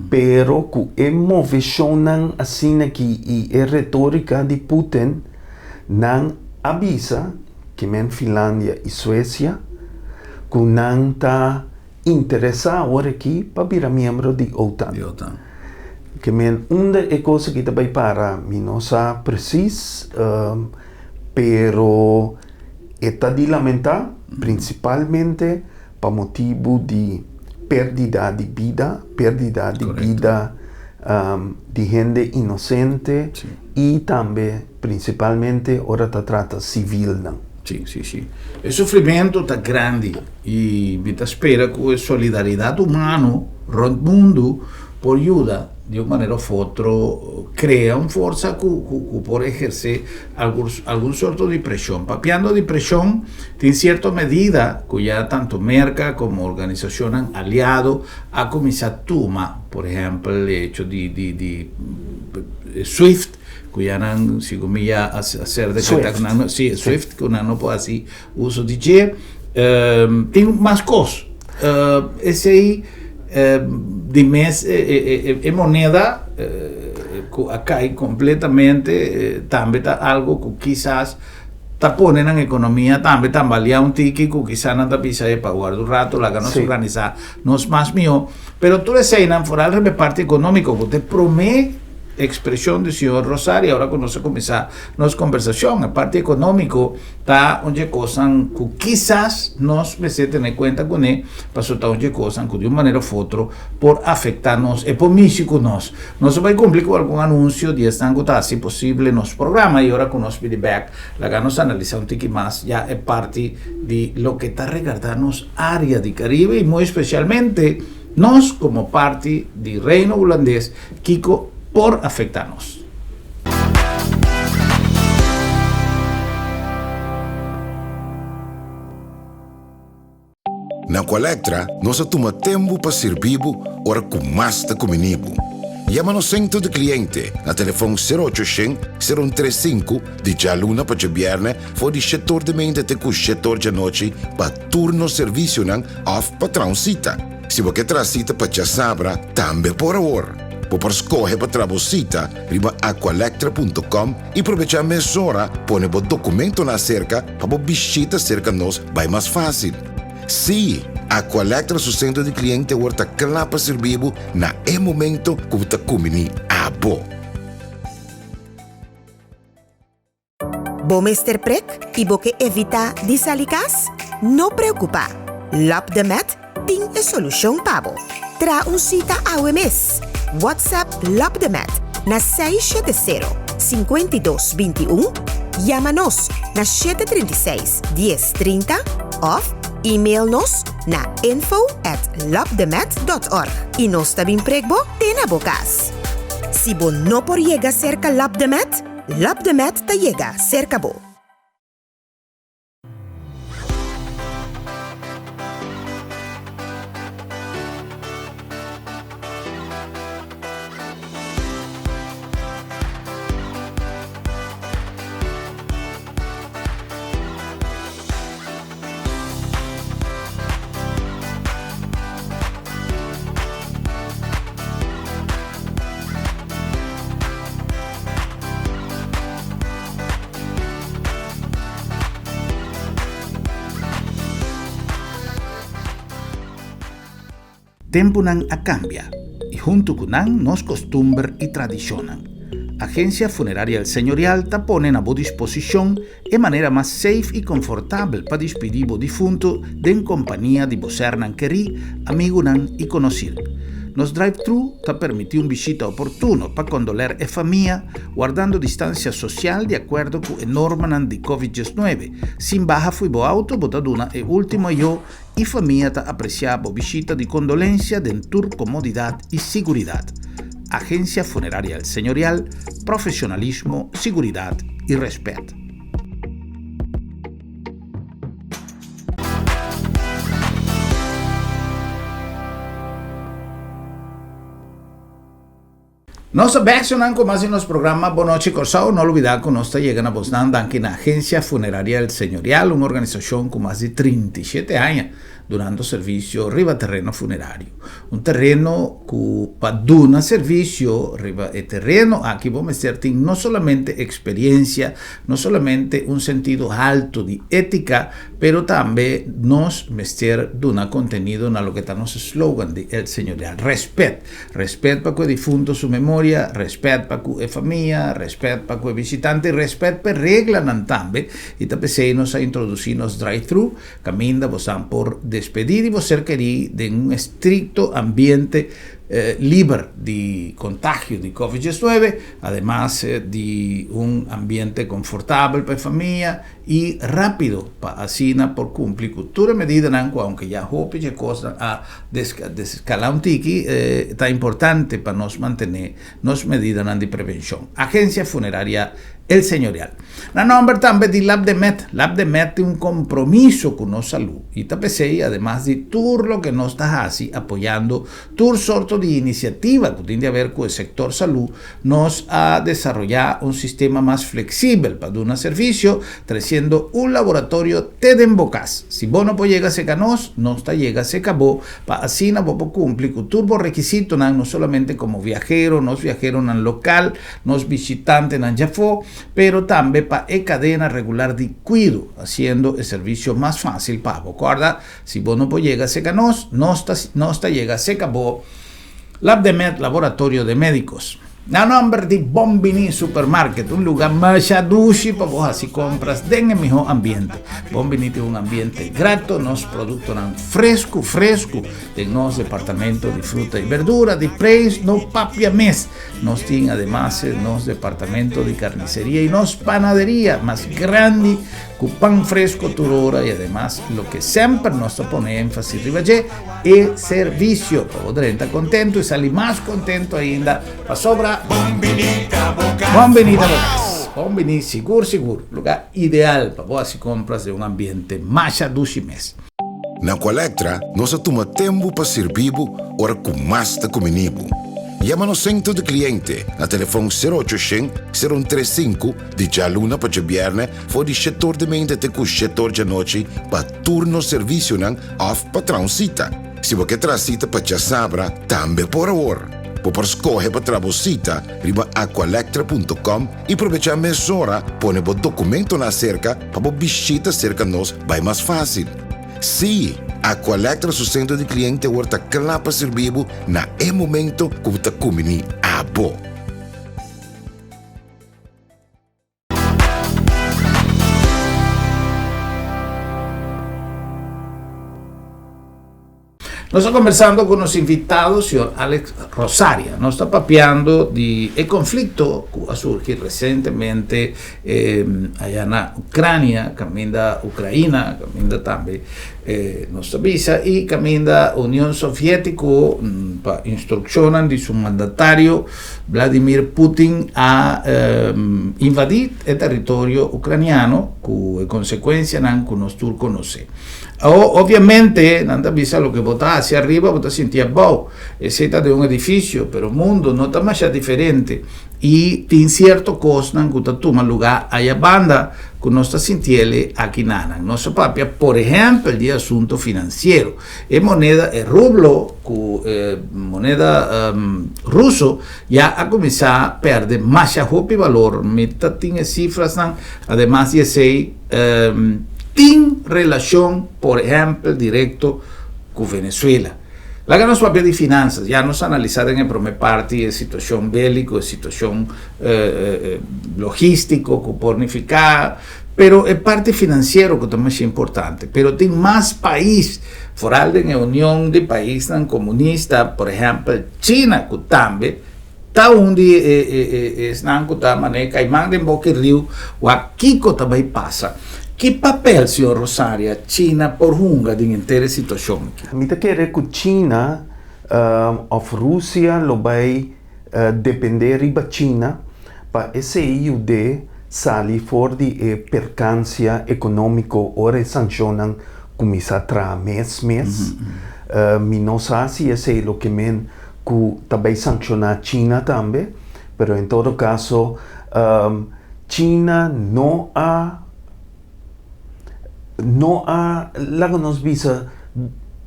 Pero ku e moveshonnan asina aki i e retorika di Putin, nan a bisa, ke men Finlandia i Suecia, ku nan ta interesá awor aki pa bira miembro di OTAN. Di OTAN. Ke men unda e kos aki ta bai para mi no sa presis, pero e ta di lamentá prinsipalmente pa motibu di pèrdida di bida, pèrdida di bida di hende inosente i tambe prinsipalmente ora ta trata sivilnan. Sí, sí, sí. E sufrimentu ta grandi i mi ta spera ku e solidaridat humano rònt mundu por yuda di un manera òf otro krea un forsa ku ku por ehersé algun algun sorto di preshon. Papiando di preshon, tin sierto medida ku ya tantu Merka komo organisashonnan aliado a kuminsá tuma, por ehèmpel e hecho di di di Swift ku ya nan segun mi ya a ser dekretá ku nan no, si Swift ku nan no por hasi uso di dje. Tin mas kos. Esei di mes e moneda ku a kai kompletamente tambe ta algo ku kisas ta pone nan ekonomia tambe tambaleá un tiki ku kisas nan ta bisa epa warda un rato laga nos organisá nos mas mihó. Pero tur eseinan foral riba e parti ekonómiko ku ta e promé ekspreshon di señor Rosario ora ku nos a kuminsá nos kombersashon, e parti ekonómiko ta un dje kosnan ku kisas nos mester tene kuenta kuné, pasobra ta un dje kosnan ku di un manera òf otro por afektá nos, e por mishi ku nos. Nos a bai kumpli ku algun anunsio di esnan ku ta hasi posible nos programa i ora ku nos bini bèk laga nos analisá un tiki mas ya e parti di loke ta regardá nos área di Karibe i muy espesialmente nos komo parti di Reino Hulandes kiko por afektá nos. Na Aqualectra nos a tuma tempu pa sirbi bo ora ku mas ta kumini bo. Yama nos sentro di kliente na telefòn sero ocho shen, sero un tres sinku di djaluna pa djabièrnè for di shetor di meinta te ku shetor djanochi pa tur nos servisionan òf pa traha un sita. Si bo ke traha sita pa djasabra tambe por awor. Bo por skohe pa traha bo sita riba aqualectra punto com i probechá mesora pone bo dokumentonan aserka pa bo bishita serka nos bai mas fásil. Sí, Aqualectra su sentro di kliente awor ta kla pa sirbi bo na e momento ku bo ta kumbiní abo. Bo mester prek i bo ke evitá di sali kas? No preokupá! Lap de Met tin e solushon pa bo. Traha un sita awe mes! WhatsApp Lap de Met na 670 52 21, yama nos na 736 10 30 òf email nos na info at lapdemet.org i nos ta bin prek bo te na bo kas. Si bo no por yega serka Lap de Met, Lap de Met ta yega serka bo. Tempunan a kambia i huntu ku nan nos kostumber i tradishonnan. Agensia Funeraria El Señorial ta pone na bo disposishon e manera mas safe i konfortabel pa dispidí bo difuntu den kompania di bo sernan kerí, amigunan i konosir. Nos drive-thru ta permití un bishita oportuno pa kondoler e famia, wardando distansia sosial di akuerdo ku e normanan di Covid 19. Sin baha fui bo auto bo ta duna e último ayó i famia ta apresiá bo bishita di kondolensia den tur komodidat i siguridat. Agensia Funeraria El Señorial, profesionalismo, siguridat i rèspèt. Nos ta bek sonan ku mas di nos programa Bon Nochi Kòrsou. No lubidá ku nos ta yega na bosnan danki na Agensia Funeraria El Señorial, un organisashon ku mas di 37 aña dunando servisio riba tereno funerario. Un tereno ku pa duna servisio riba e tereno aki bo mester tin no solamente eksperiencia, no solamente un sentido halto di étika, Pero tambe nos mester duna contenido na loke ta nos slogan di El Señorial, Respet. Respet pa cu e difunto su memoria, respet pa cu e famia, respet pa cu e bishitante y respet p'e reglanan tambe. Y ta p'esey nos a introduci nos drive-thru, caminda bosan por. despedí di bo ser kerí den un estrikto ambiente liber di kontagio di Covid 19, ademas di un ambiente konfortabel pa e famia i rápido pa asina por kumpli ku tur e medidanan ku aunke ya hopi dje kosnan a deskalá un tiki, ta importante pa nos mantené nos medidanan di prevenshon. Agensia Funeraria El Señorial. Na nòmber tambe di Labdemed. Labdemed tin un kompromiso ku nos salú i ta p'esei ademas di tur loke nos ta hasi apoyando tur sorto di inisiativa ku tin di haber ku e sektor salú, nos a desaroyá un sistema mas fleksibel pa duna servisio, tresiendo un laboratorio te den bo kas. Si bo no por yega seka nos, nos ta yega seka bo pa asina bo por kumpli ku tur bo rekisitonan, no solamente komo viahero, nos viaheronan lokal, nos bishitantenan djafó, pero tambe pa e kadena regular di kuido, hasiendo e servisio mas fásil pa bo. Kòrda, si bo no por yega seka nos, nos ta nos ta yega seka bo. Labdemed, Laboratorio de Médicos. Na nòmber di Bon Bini Supermarket, un lugá masha dushi pa bo hasi kompras den e mihó ambiente. Bon Bini tin un ambiente grato, nos produktonan fresku fresku den nos departamento di fruta i berdura di preis no papia mes. Nos tin ademas nos departamento di carniceria y nos panaderia mas grandi cu pan fresco tur ora y ademas loke semper nos ta pone enfasis riba dje, e servicio. Pa bo drenta contento y sali mas contento ainda pasobra Bon Bini ta bo cas. Bon Bini ta bo cas. Bon Bini sigur sigur lugar ideal pa bo haci compras den un ambiente masha dushi mes. Na Aqualectra nos a tuma tempu pa sirbi bo ora ku mas ta kumini bo. Yama nos sentro di kliente na telefòn sero ocho shen, sero un tres sinku di djaluna pa djabièrnè for di shetor di mente te ku shetor djanochi pa tur nos servisionan òf pa traha un sita. Si bo ke traha sita pa djasabra tambe por awor. Bo por skohe pa traha bo sita riba aqualectra punto com i probechá mesora pone bo dokumentonan aserka pa bo bishita serka nos bai mas fásil. Sí, Aqualectra su sentro di kliente awor ta kla pa sirbi bo na e momento ku bo ta kumbiní abo. Nos ta conversando cu nos invitado, señor Alex Rosaria. Nos ta papiando di e conflicto cu a surgi recientemente eh, allá na Ucrania, caminda Ucraina, caminda tambe eh, nos ta bisa, y caminda Unión Soviético, mm, pa instruccionnan di su mandatario Vladimir Putin a eh, invadi e territorio ucraniano, cu e consecuencianan cu nos tur conoce. O, obviamente, nan ta bisa loke bo ta hasi ariba, bo ta sinti abou. Esei ta den un edifisio, pero mundo no ta masha diferente. I tin sierto kosnan ku ta tuma lugá aya banda ku nos ta sintiele aki nanan. Nos a papia, por ehèmpel, di e asunto finansiero. E moneda, e rublo, ku e moneda ruso, ya a kuminsá pèrdè masha hopi balor. Mi ta tin e sifrasnan. Ademas di esei, tin relashon, por ehèmpel, direkto ku Venezuela. Laga nos papia di finansas. Ya nos analisá den e promé parti e situashon béliko, e situashon logístiko ku por nifiká, pero e parti finansiero ku ta masha importante. Pero tin mas pais, foral den e union di paisnan komunista, por ehèmpel China, ku tambe Ta un di e esnan ku ta manera kaiman den boki riu wak kiko ta bai pasa. Ki papel, señor Rosaria, China por hunga den henter e situashon aki? Mi ta kere ku China òf Rusia lo bai dependé riba China pa esei yud'é sali for di e perkansia ekonómiko ora e sanshonnan kuminsá traha mes mes. Mi no sa si esei lo ke men ku ta bai sankshoná China tambe, pero en todo kaso China no a no a laga nos bisa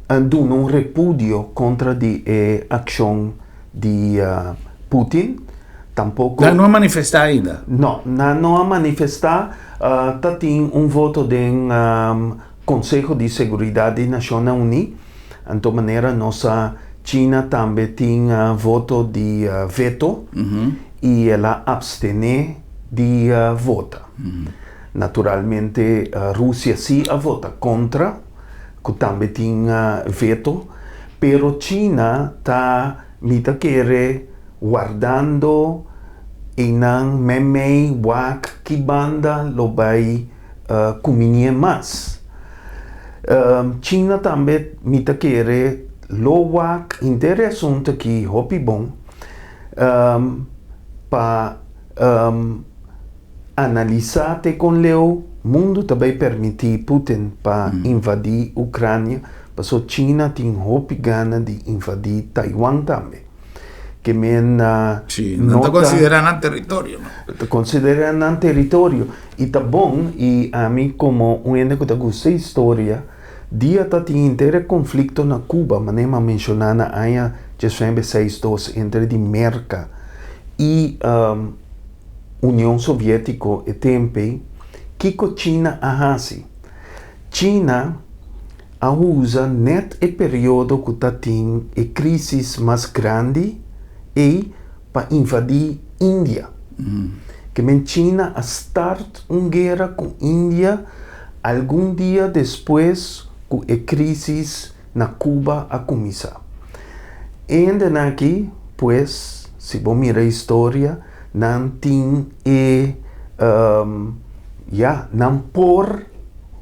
duna un repudio kontra di e akshon di Putin, tampoko. Nan no a manifestá ainda? No, nan no a manifestá, ta tin un voto den Konseho di Seguridat di Nashonnan Uní. Anto manera nos sa China tambe tin voto di veto y el a abstene di vota. Naturalmente Rusia si a vota contra. ku tambe tin veto, pero China ta mi ta kere wardando einan meimei wak ki banda lo bai kuminie mas. China tambe mi ta kere lo wak henter e asuntu aki hopi bon pa analisá te kon leu mundu ta bai permití Putin pa invadí Ucrania, paso China tin hopi gana di invadí Taiwan tambe. Ke men Sí, nan ta konsiderá nan teritorio, no? Ta konsiderá nan teritorio. I ta bon, i ami komo un hende ku ta gusta historia, dia ta tin henter e konflikto na Cuba, manera mi a menshoná na aña diesnuebe seis dos entre di Merka i Union Soviétiko e tempu ei, kiko China a hasi? China a usa nèt e periodo ku ta tin e krísis mas grandi ei pa invadí India. Ke men China a start un guera ku India algun dia despues ku e krísis na Cuba a kuminsá. E hendenan aki, pues, si bo mira historia, nan tin e, ya, nan por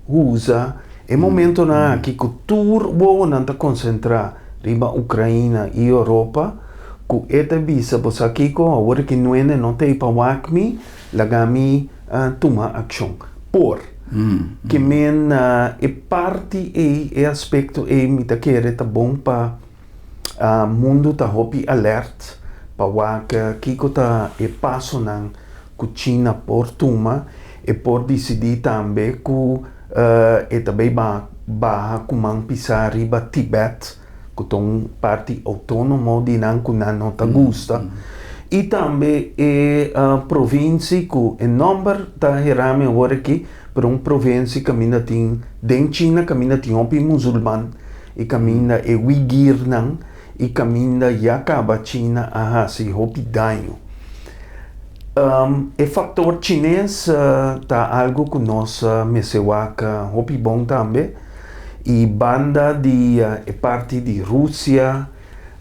usa e momentonan aki ku tur wowonan ta konsentrá riba Ukraina i Europa, ku e ta bisa, bo sa kiko, awor ki nuende no ta ei pa wak mi, laga mi tuma akshon. Por ke men e parti ei, e aspekto ei mi ta kere ta bon pa mundu ta hopi alert pa wak kiko ta e pasonan ku China por tuma. E por disidí tambe ku e ta bay baha ku man pisá riba Tibet, ku ta un parti outónomo di nan ku nan no ta gusta. I tambe e provinsi ku e nòmber ta hera mi awor aki, pero un provinsi kaminda tin den China kaminda tin hopi musulman i kaminda e Uigirnan i kaminda ya kaba China a hasi hopi daño. E faktor chines ta algu ku nos mester wak hopi bon tambe. I banda di e parti di Rusia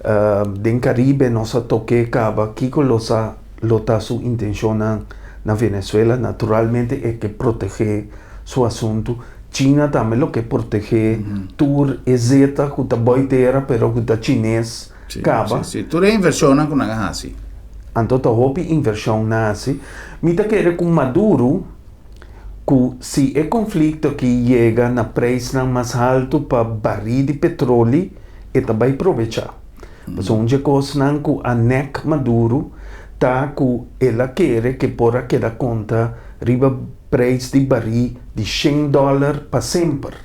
den Caribe nos a toke kaba kiko lo sa lo ta su intenshonnan na Venezuela. Naturalmente e ke protegé su asuntu. China tambe lo ke protegé tur e zeta ku ta boi tera pero ku ta chines kaba. Sí, sí. Tur e invershonnan ku nan a hasi. Anto ta hopi invershon nan a hasi. Mi ta kere ku Maduro. Ku si e konflikto aki yega na preisnan mas haltu pa barí di petroli, e ta bai probechá. Pasobra un dje kosnan ku a nèk Maduro ta ku el a kere ke por a keda konta riba preis di barí di shen dòler pa semper.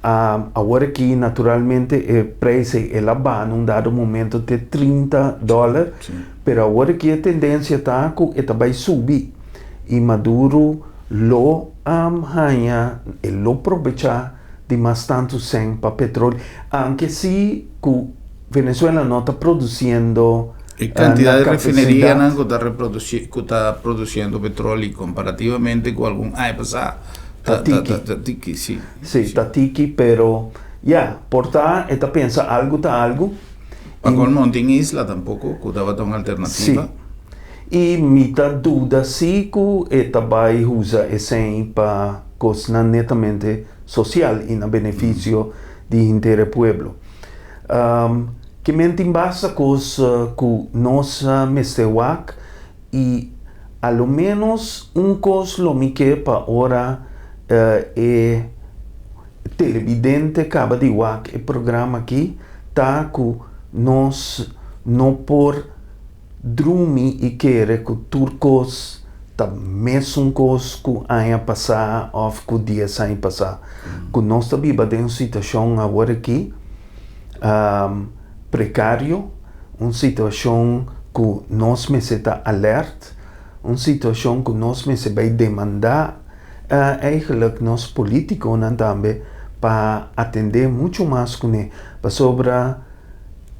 Awor aki naturalmente e preis ei el a baha na un dado momento te 30 dòler, pero awor aki e tendensia ta ku e ta bai subi. I Maduro lo haña, e lo probechá di mas tantu sèn pa petroli, anke si ku Venezuela no ta produsiendo E kantidat di refinerianan ku ta reprodusí, ku ta produsiendo petroli komparativamente ku algun aña pasá ta tiki. Ta tiki, si. Si, ta tiki, pero ya, por ta e ta pensa algu ta algu. Pa kolmo no tin isla tampoko ku tabata un alternativa. Si. I mi ta duda si ku e ta bai usa esei pa kosnan netamente sosial i na benefisio di henter e pueblo. Ke men tin basta kos ku nos mester wak i a lo ménos un kos lo mi ke pa ora e televidente kaba di wak e programa aki ta ku nos no por Drumi i kere ku tur kos ta mesun kos ku aña pasá òf ku dies aña pasá. Ku nos ta biba den un situashon awor aki prekario, un situashon ku nos mester ta alèrt, un situashon ku nos mester bai demandá eigenlijk nos polítikonan tambe pa atendé muchu mas kuné pasobra.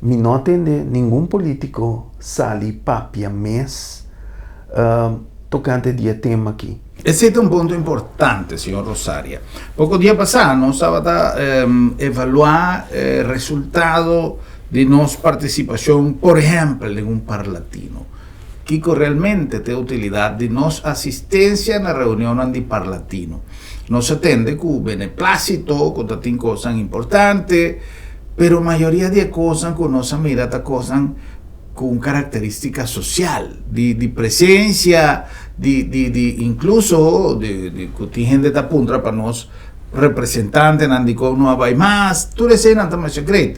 Mi no a tende ningun politico sali papia mes tocante di e tema aki. Esei ta un punto importante, señor Rosaria. Poko dia pasá nos tabata evaluá e resultado di nos partisipashon, por ehèmpel, den un Parlatino. Kiko realmente ta e utilidat di nos asistensia na reunionnan di Parlatino? Nos a tende ku beneplásito ku ta tin kosnan importante, pero mayoria di e kosnan ku nos a mira ta kosnan ku un karakterístika sosial, di di presensia, di di di inkluso di di ku tin hende ta puntra pa nos representantenan dikon no a bai mas, tur eseinan ta masha great.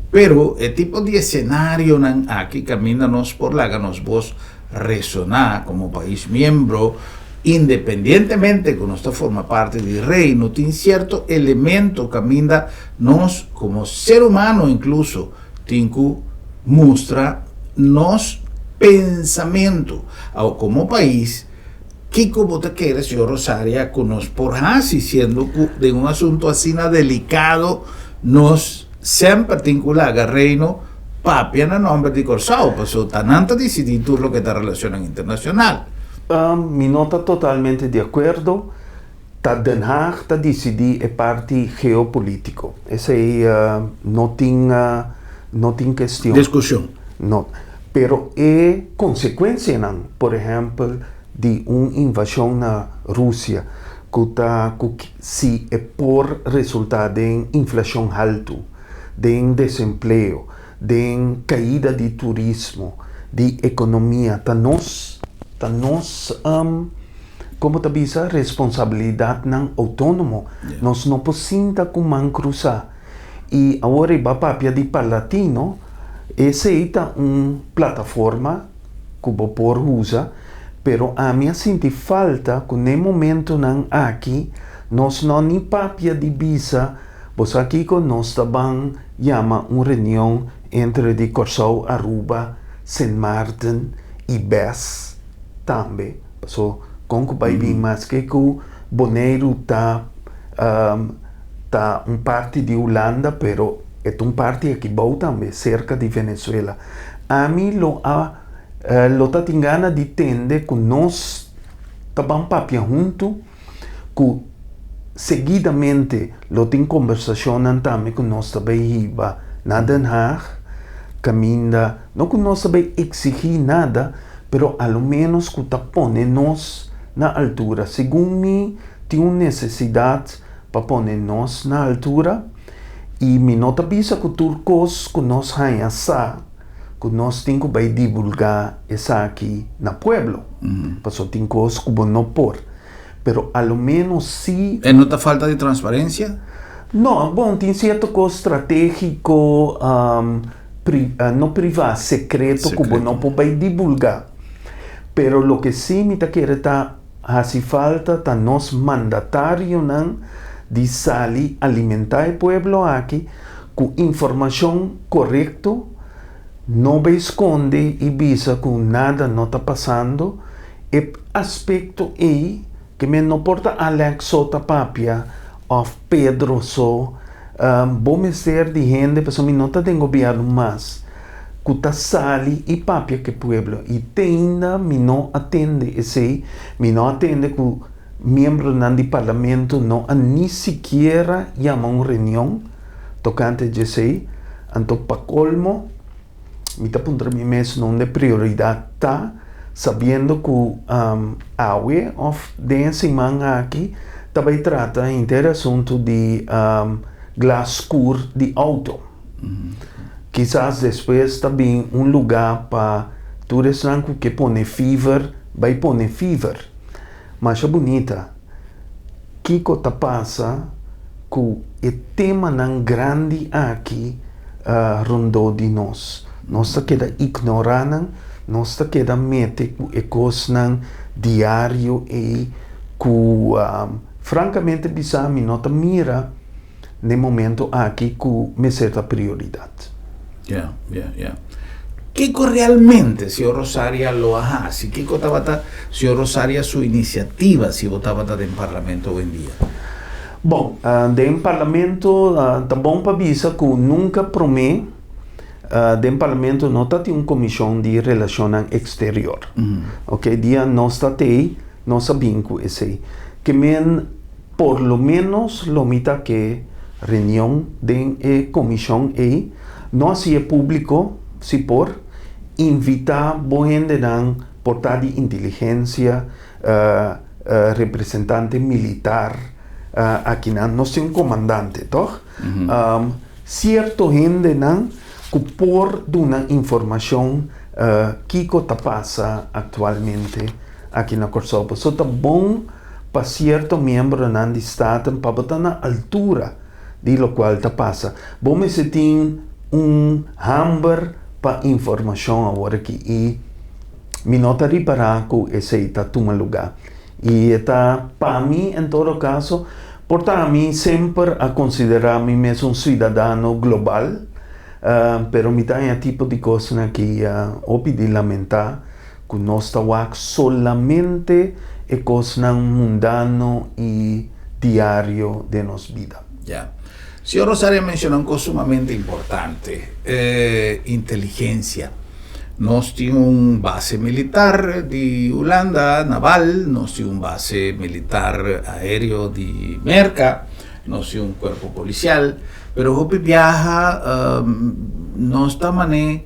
Pero e tipo di esenarionan aki kaminda nos por laga nos bos resoná komo pais miembro, independientemente ku nos ta forma parti di Reino, tin sierto elemento kaminda nos komo ser humano inkluso tin ku mustra nos pensamentu. Awo komo pais, kiko bo ta kere, señor Rosaria, ku nos por hasi siendo ku den un asuntu asina delikado nos semper tin ku laga Reino papia na nomber di Kòrsou, pasobra ta nan ta disidí tur loke ta relashonnan internashonal. Mi no ta totalmente di akuerdo. Ta Den Haag ta disidí e parti geopolítiko. Esei no tin no tin kestion. Diskushon. No. Pero e konsekuensianan, por ehèmpel di un invashon na Rusia ku ta ku si e por resultá den inflashon haltu, den desempleo, den kaida di turismo, di ekonomia, ta nos ta nos Como ta bisa responsabilidadnan autonomo. Nos no por sinta cu man cruza. Y awor riba papia di Parlatino, esey ta un plataforma cu bo por usa, pero ami a sinti falta cu n'e momentonan aki nos no ni papia di bisa, bo sa kico, nos ta ban yama un reunion entre di Corsou, Aruba, Sint Maarten y bes tambe. Paso kon ku bai bin maske ku Boneiru ta ta un parti di Hulanda pero e ta un parti aki bou tambe serka di Venezuela. Ami lo a lo ta tin gana di tende ku nos ta ban papia huntu ku seguidamente lo tin kombersashonnan tambe ku nos ta bai hiba na Den Haag kaminda no ku nos ta bai eksigí nada pero a lo menos ku ta pone nos na altura. Segun mi tin un nesesidat pa pone nos na altura i mi no ta bisa ku tur kos ku nos haña sa ku nos tin ku bai divulgá esaki na pueblo, pasobra tin kos ku bo no por, pero a lo menos si. E no ta falta di transparensia? No, bon, tin sierto kos stratégiko, no privá, sekreto ku bo no por bai divulgá. Pero loke sí mi ta kere ta hasi falta ta nos mandatarionan di sali alimentá e pueblo aki ku informashon korekto, no bai skonde i bisa ku nada no ta pasando. E aspekto ei ke men no por ta Alex so ta papia òf Pedro so. Bo mester di hende, pasobra mi no ta den gobièrnu mas, ku ta sali i papia ku e pueblo. I te ainda mi no a tende esei, mi no a tende ku miembronan di parlamento no a ni sikiera yama un reunion tokante djesei. Anto pa kolmo mi ta puntra mi mes nunde prioridat ta, sabiendo ku awe òf den e siman aki ta bai trata henter e asuntu di glas skur di outo. Kisas despues ta bin un lugá pa tur esnan ku ke pone fever bai pone fever. Masha bunita. Kiko ta pasa ku e temanan grandi aki rondó di nos? Nos ta keda ignorá nan, nos ta keda mete ku e kosnan diario ei ku frankamente bisa mi no ta mira n'e momento aki ku mester ta prioridat. Ya, ya, ya. Kiko realmente señor Rosaria lo a hasi? Kiko tabata señor Rosaria su inisiativa si bo tabata den Parlamento owendia? Bon, den Parlamento ta bon pa bisa ku nunka promé den Parlamento no ta tin un komishon di relashonnan eksterior. Oke, dia nos ta tei. Nos a bin ku esei. Ke men por lo ménos lo mi ta ke reunion den e komishon ei, no hasié públiko, si por, invitá bo hendenan por ta di inteligensia, representante militar akinan. Nos tin un komandante, tòg? Sierto hendenan ku por duna informashon kiko ta pasa aktualmente aki na Kòrsou. Pasobra ta bon pa sierto miembronan di Staten pa bo ta na altura di lokual ta pasa. Bo mester tin un hamber pa informashon awor aki i mi no ta ripará ku esei ta tuma lugá. I e ta pa mi en todo kaso, por ta mi semper a konsiderá mi mes un suidadano global, pero mi ta haña tipo di kosnan aki hopi di lamentá ku nos ta wak solamente e kosnan mundano i diario den nos bida. Ya. Señor Rosario a menshoná un kos sumamente importante, inteligensia. Nos tin un base militar di Hulanda, naval, nos tin un base militar aéreo di Merka, nos tin un kuerpo polisial, pero hopi biaha nos ta man'é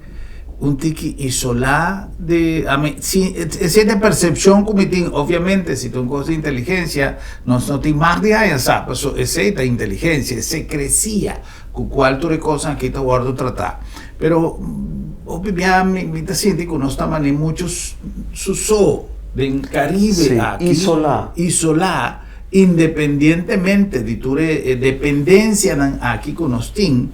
un tiki isolá di, ami, si, esei ta e persepshon ku mi tin, obviamente si ta un kos di inteligensia nos no tin mag di haña sa, pasobra esei ta inteligensia, e sekresia. Ku kual tur e kosnan aki ta wòrdu tratá. Pero hopi bia mi ta sinti ku nos ta man'é muchu su so den Karibe aki. Sí, isolá. Isolá, independientemente di tur e dependensianan aki ku nos tin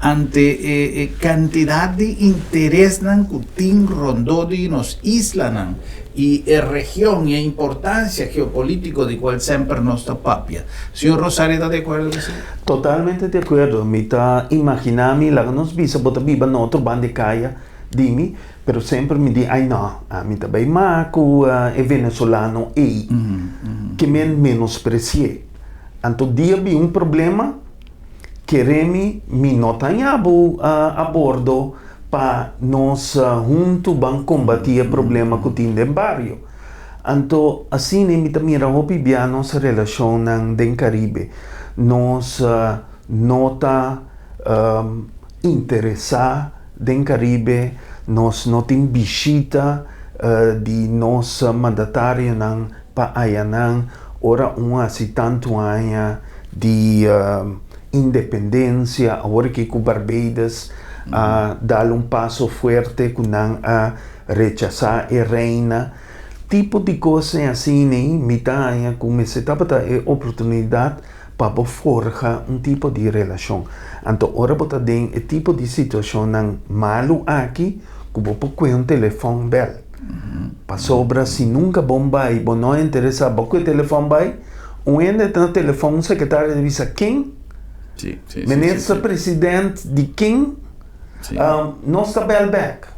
ante e kantidat di interesnan ku tin rondó di nos islanan i e region i e importansia geopolítiko di kual semper nos ta papia. Señor Rosario ta di akuerdo ku esei? Totalmente di akuerdo. Mi ta imaginá mi, laga nos bisa bo ta biba na otro banda di kaya di mi, pero semper mi di, ai no, ami ta bai mas ku e venezolano ei, ke men menospresi'é. Anto dia bin un problema, kere mi, mi no ta haña bo a bordo pa nos huntu ban kombatí e problema ku tin den bario. Anto asina mi ta mira hopi bia nos relashonnan den Karibe. Nos no ta interesá den Karibe, nos no tin bishita di nos mandatarionan pa ayanan ora un hasi tantu aña di independensia, awor aki ku Barbados a dal un paso fuerte ku nan a rechasá e reina, tipo di kosnan asina ei mi ta haña ku mester tabata e oportunidat pa bo forha un tipo di relashon. Anto ora bo ta den e tipo di situashonnan malu aki ku bo por kue un telefòn bèl. Pasobra si nunka bon bai bo no a interesá bo kue telefòn bai, un hende ta na telefòn un sekretario ta bisa ken? Minister president di ken? Nos ta bèl bèk.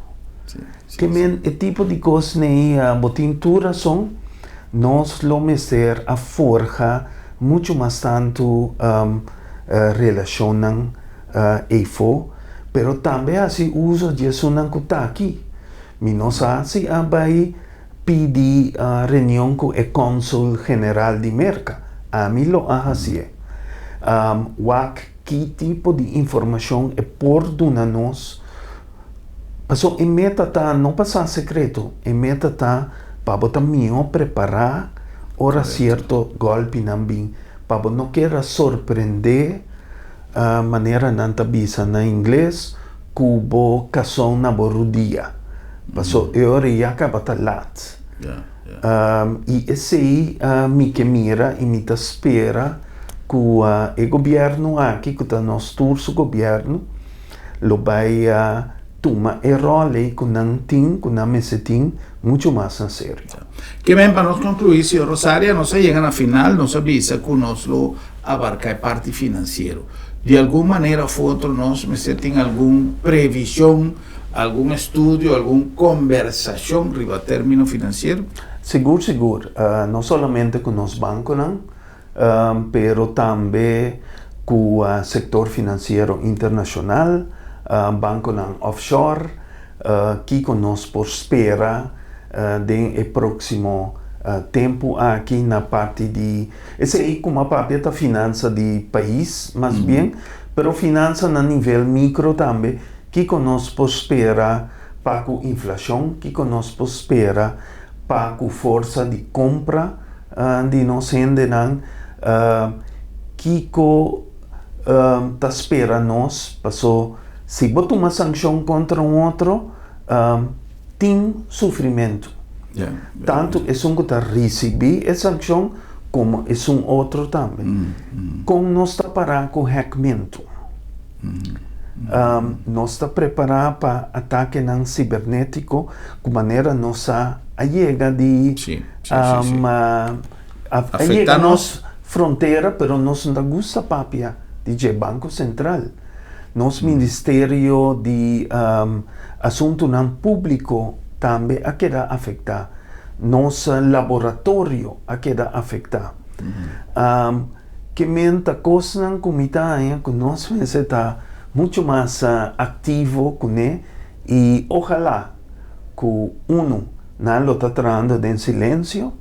Ke men e tipo di kos nei bo tin tur rason, nos lo mester a forha muchu mas tantu relashonnan eifó, pero tambe hasi uso di esunnan ku ta aki. Mi no sa si a bai pidi reunion ku e kònsul general di Merka. Ami lo a hasié. Wak ki tipo di informashon e por duna nos. Pasobra e meta ta no pa sa sekreto, e meta ta pa bo ta mihó prepará ora sierto gòlpinan bin, pa bo no keda sorprendé, manera nan ta bisa na ingles, ku bo kason na bo rudia, paso e ora ya kaba ta lat. I esei mi ke mira i mi ta spera ku e gobièrnu aki, ku ta nos tur su gobièrnu, lo bai tuma e ròl ei ku nan tin, ku nan mester tin, muchu mas na serio. Ke men pa nos konkluí, señor Rosaria, nos a yega na final, nos a bisa ku nos lo abarká e parti finansiero. Di algun manera of otro nos mester tin algun previshon, algun estudio, algun kombersashon riba término finansiero? Sigur, sigur. No solamente ku nos bankonan, pero tambe ku sektor finansiero internashonal, bankonan offshore, kiko nos por spera den e próksimo. Tempu aki na parti di esei ku a papia ta finansa di pais mas bien, pero finansa na nivel mikro tambe, kiko nos por spera pa ku inflashon, kiko nos por spera pa ku forsa di kompra di nos hendenan, kiko ta spera nos, paso si bo tuma sankshon kontra un otro, tin sufrimentu. Tantu esun ku ta risibí e sankshon komo esun otro tambe. Kon nos ta pará ku hèkmentu? Nos ta prepará pa atakenan sibernétiko ku manera nos sa a yega di a yega nos frontera pero nos no ta gusta papia di dje Banko Sentral. Nos Ministerio di Asuntunan Públiko tambe a keda afektá. Nos laboratorio a keda afektá. Ke men ta kosnan ku mi ta haña ku nos mester ta muchu mas aktivo kuné i ohalá ku unu nan lo ta trahando den silensio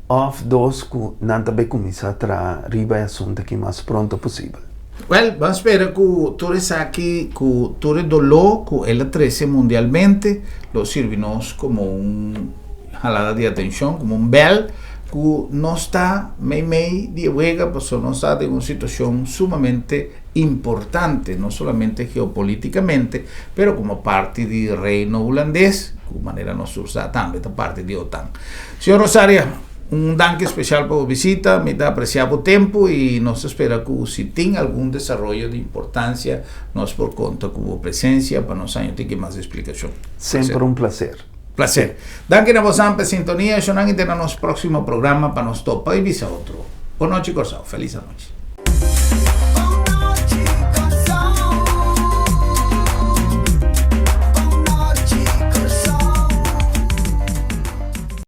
òf dos ku nan ta bai kuminsá traha riba e asuntu aki mas pronto posibel. Wèl, ban spera ku tur esaki, ku tur e doló ku el a trese mundialmente lo sirbi nos komo un halada di atenshon, komo un bèl ku nos ta meimei di e wega pasobra nos ta den un situashon sumamente importante, no solamente geopoliticamente, pero como parti di Reino Hulandes, cu manera nos tur sa tambe ta parti di OTAN. Señor Rosaria, un danki special pa bo visita, mi ta aprecia bo tempo y nos ta spera cu si tin algun desaroyo di importancia nos por conta cu bo presencia pa nos haña un tiki mas explicacion. Semper un placer. Placer. Danki na bosan pa e sintonia, eshonan y te na nos proximo programa pa nos topa y bisa otro. Bon nochi Corsou, feliz anochi.